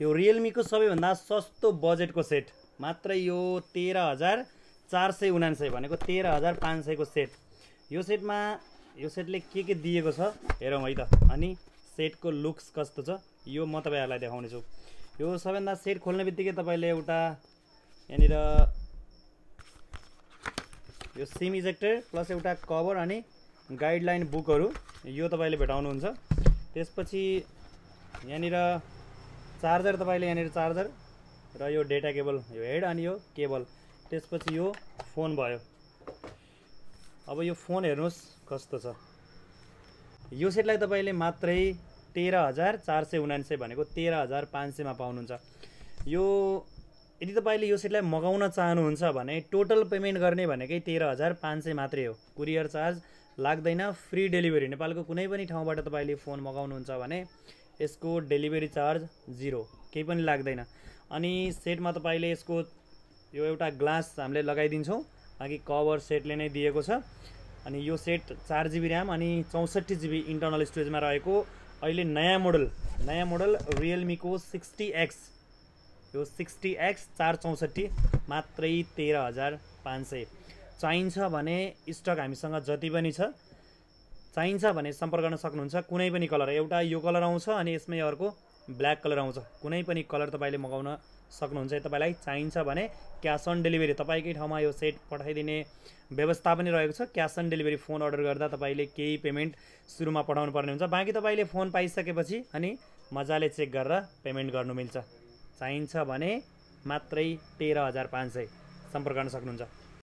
यो रियलमीको सबैभन्दा सस्तो बजेटको सेट मात्र यो 13,499 भनेको 13,500 को सेट। यो सेटले के दिएको छ हेरौँ है त। अनि सेटको लुक्स कस्तो छ यो म तपाईँहरूलाई देखाउने छु। यो सबैभन्दा सेट खोल्ने बित्तिकै तपाईँले एउटा यहाँनिर यो सिम इजेक्टर प्लस एउटा कभर अनि गाइडलाइन बुकहरू यो तपाईँले भेटाउनुहुन्छ। त्यसपछि यहाँनिर चार्जर तपाईँले यहाँनिर चार्जर र यो डेटा केबल यो हेड अनि यो केबल। त्यसपछि यो फोन भयो। अब यो फोन हेर्नुहोस् कस्तो छ। यो सेटलाई तपाईँले मात्रै 13,499 भनेको 13,500 मा पाउनुहुन्छ। यो यदि तपाईँले यो सेटलाई मगाउन चाहनुहुन्छ भने टोटल पेमेन्ट गर्ने भनेकै 13,500 मात्रै हो। कुरियर चार्ज लाग्दैन, फ्री डेलिभरी। नेपालको कुनै पनि ठाउँबाट तपाईँले फोन मगाउनुहुन्छ भने यसको डेलिभरी चार्ज 0, केही पनि लाग्दैन। अनि सेटमा तपाईँले यसको यो एउटा ग्लास हामीले लगाइदिन्छौँ, बाँकी कभर सेटले नै दिएको छ। अनि यो सेट 4 GB ऱ्याम अनि 64 GB इन्टरनल स्टोरेजमा रहेको अहिले नयाँ मोडल रियलमीको 60X, यो 60X 464 मात्रै 13,500। चाहिन्छ भने स्टक हामीसँग जति पनि छ, चाहिन्छ भने सम्पर्क गर्न सक्नुहुन्छ। कुनै पनि कलर, एउटा यो कलर आउँछ अनि यसमै अर्को ब्ल्याक कलर आउँछ, कुनै पनि कलर तपाईँले मगाउन सक्नुहुन्छ। तपाईँलाई चाहिन्छ भने क्यास अन डेलिभरी तपाईँकै ठाउँमा यो सेट पठाइदिने व्यवस्था पनि रहेको छ। Cash on delivery phone order गर्दा तपाईँले केही पेमेन्ट सुरुमा पठाउनु पर्ने हुन्छ, बाँकी तपाईँले फोन पाइसकेपछि अनि मजाले चेक गरेर पेमेन्ट गर्नु मिल्छ। चाहिन्छ भने मात्रै 13,500 सम्पर्क गर्न सक्नुहुन्छ।